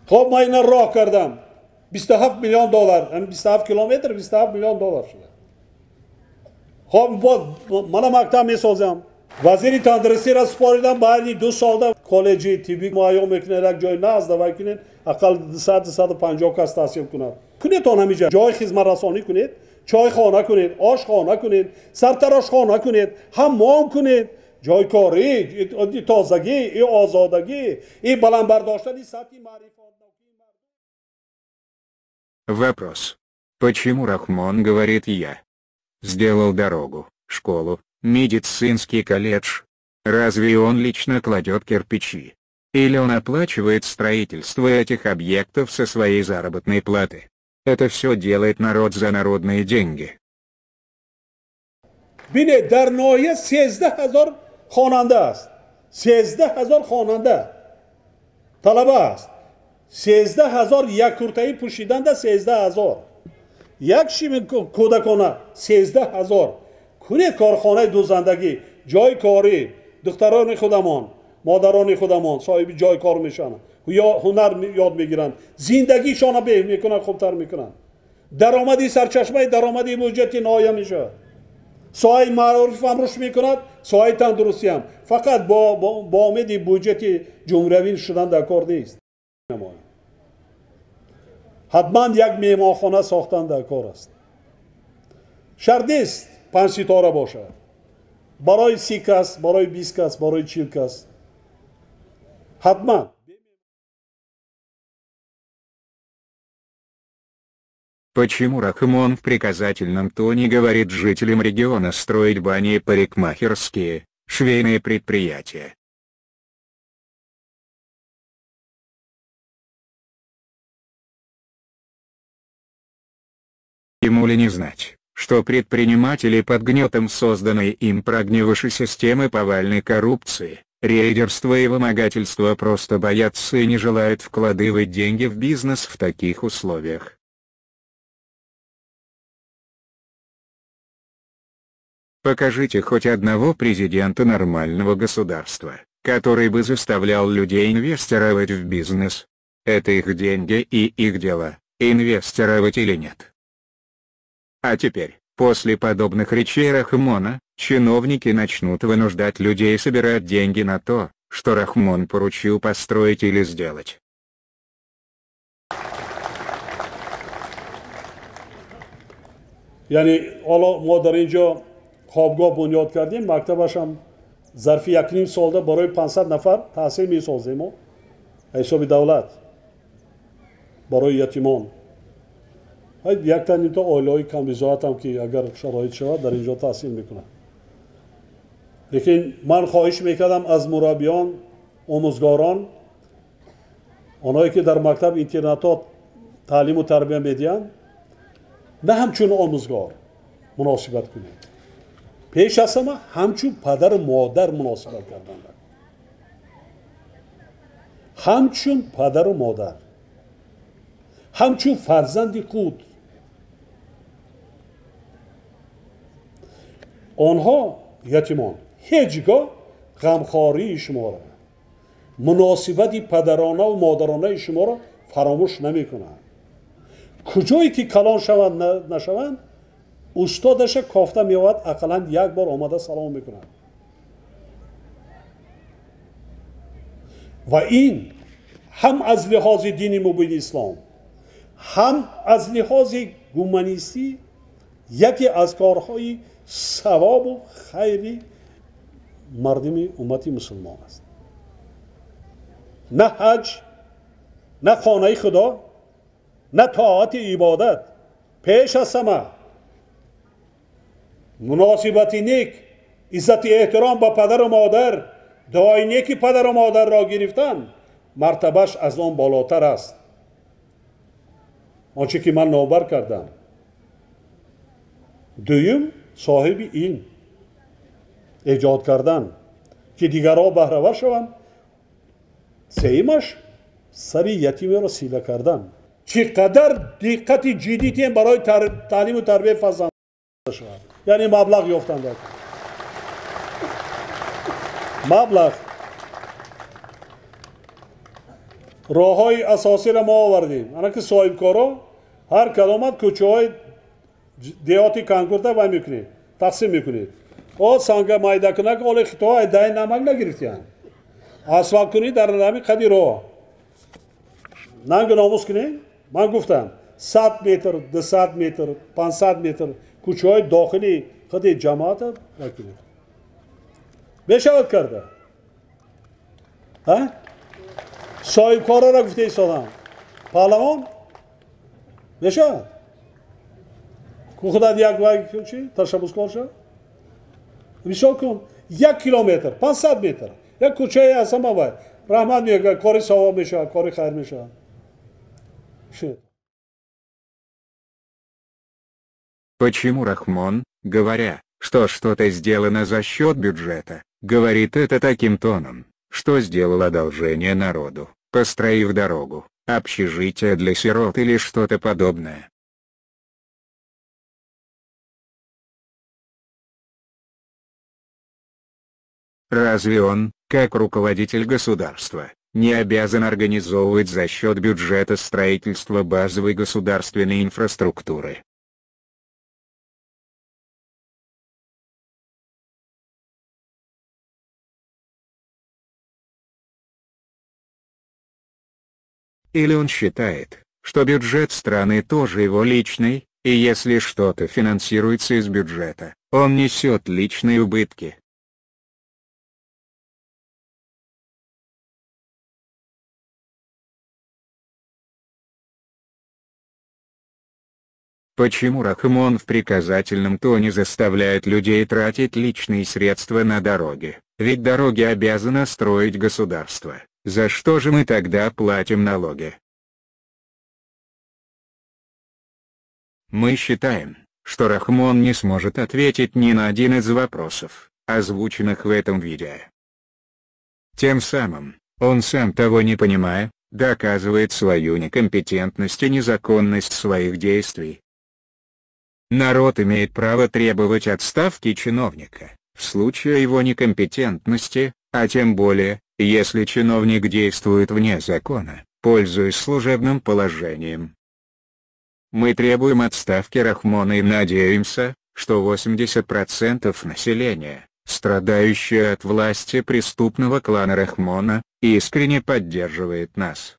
Хоб, ман ина роҳ кардам. 27 миллион доллар, 27 километр 27 миллион доллар шуда. Хоб, мана мактаб месозам. Вазири тандурустиро супоридам, баъди 2 солда коллеҷи тиббӣ муайян мекунед, як ҷои нағз давай кунед, ақал 200-250 кас таҳсил кунад. Кунед он ҳамиҷа ҷои хизматрасонӣ кунед, чойхона кунед, ошхона кунед, сартарошхона кунед, ҳаммом кунед, ҷойкорӣ, тозагӣ, и озодагӣ, и баланд бардоштани сатҳи маърифат. Вопрос. Почему Рахмон говорит: я сделал дорогу, школу, медицинский колледж? Разве он лично кладет кирпичи? Или он оплачивает строительство этих объектов со своей заработной платы? Это все делает народ за народные деньги. Бине, дар ноҳия 13 000 хонанда аст. 13 000 хонанда талаба аст. 13 000 як куртаи пӯшиданда 13 000. Як шими кӯдакона 13 000. Кунед корхонаи дӯзандагӣ, ҷои корӣ, духтарони худамон, модарони худамон соҳиби ҷои кор мешаванд, ё ҳунар ёд мегиранд, зиндагишонро беҳ мекунанд, хубтар мекунанд. Даромади сарчашмаи даромади буҷети ноҳия мешавад. Соҳаи маориф ҳам рушд мекунад, соҳаи тандурустӣ ҳам. Фақат бо умеди буҷети ҷумҳуриявӣ шудан дар кор нест. Ҳатман як меҳмонхона сохтан дар кор аст. Шарт нест 5 ситора бошад. Барои 30 кас, барои 20 кас, барои 40 кас. Ҳатман. Почему Рахмон в приказательном тоне говорит жителям региона строить бани и парикмахерские, швейные предприятия? Ему ли не знать, что предприниматели под гнетом созданной им прогнившей системы повальной коррупции, рейдерства и вымогательства просто боятся и не желают вкладывать деньги в бизнес в таких условиях? Покажите хоть одного президента нормального государства, который бы заставлял людей инвестировать в бизнес. Это их деньги и их дело, инвестировать или нет. А теперь, после подобных речей Рахмона, чиновники начнут вынуждать людей собирать деньги на то, что Рахмон поручил построить или сделать. Яъне ҳоло мо дар ин ҷо хобгоҳ бунёд кардем, мактабашам зарфи 1,5 солда барои 500 нафар таҳсил месозем мо ҳисоби давлат барои ятимон. Якта нимта оилаҳои камбизоатам ки агар шароит шавад дар ин ҷо таҳсил мекунанд. Лекин ман хоҳиш мекардам аз мураббиён, омӯзгорон, онҳое ки дар мактаб интернатҳо таълиму тарбия медиҳанд, на ҳамчун омӯзгор муносибат кунед, пеш аз ҳама ҳамчун падару модар муносибат кардан, ҳамчун падару модар, ҳамчун фарзанди худ. Онҳо ятимон ҳеҷ гоҳ ғамхории шуморо, муносибати падаронаву модаронаи шуморо фаромӯш намекунанд. Куҷое ки калон шаванд нашаванд, устодаша кофта меояд, ақаллан як бор омада салом мекунад. Ва ин ҳам аз лиҳози дини мубини ислом, ҳам аз лиҳози гуманистӣ яке аз корҳои савобу хайри мардуми уммати мусулмон аст. На ҳаҷ, на хонаи худо, на тоати ибодат, пеш аз ҳама муносибати нек, иззати эҳтиром ба падару модар, дуои неки падару модарро гирифтан мартабаш аз он болотар аст. Он чӣ ки ман номбар кардам. Дуюм, соҳиби илм эҷод кардан ки дигарҳо баҳравар шаванд. Сеюмаш, сари ятимеро сила кардан. Чӣ қадар диққати ҷиддӣ тем барои таълиму тарбияи фарзанд шавад, яъне маблағ ёфтан дар маблағ. Роҳҳои асосиро мо овардем. Ана ки соҳибкоро ҳар кадомат кӯчаҳои деҳоти Конкурда вай мекунед, тақсим мекунед. О санга майдакунак оли хитоҳо дай намак нагирифтиянд. Асфалт кунӣ дар ҳамин қади роҳ. Нангу номус кунед. Ман гуфтам 100 метр, 200 метр, 500 метр кӯчаҳои дохили худи ҷамоата вай кунед. Мешавад карда? Ҳа? Соҳибкорора гуфта истодам. Паҳлавон? Мешавад? Ку худат як вай чи ташаббускор шав? Мисол кун, 1 километр, 500 метр, як кӯчае аз ҳама вай. Раҳмат мегӯяд, кори савоб мешавад, кори хайр мешавад. Почему Рахмон, говоря, что что-то сделано за счет бюджета, говорит это таким тоном, что сделал одолжение народу, построив дорогу, общежитие для сирот или что-то подобное? Разве он, как руководитель государства, не обязан организовывать за счет бюджета строительство базовой государственной инфраструктуры? Или он считает, что бюджет страны тоже его личный, и если что-то финансируется из бюджета, он несет личные убытки? Почему Рахмон в приказательном тоне заставляет людей тратить личные средства на дороги? Ведь дороги обязано строить государство. За что же мы тогда платим налоги? Мы считаем, что Рахмон не сможет ответить ни на один из вопросов, озвученных в этом видео. Тем самым, он сам того не понимая, доказывает свою некомпетентность и незаконность своих действий. Народ имеет право требовать отставки чиновника, в случае его некомпетентности, а тем более, если чиновник действует вне закона, пользуясь служебным положением. Мы требуем отставки Рахмона и надеемся, что 80% населения, страдающее от власти преступного клана Рахмона, искренне поддерживает нас.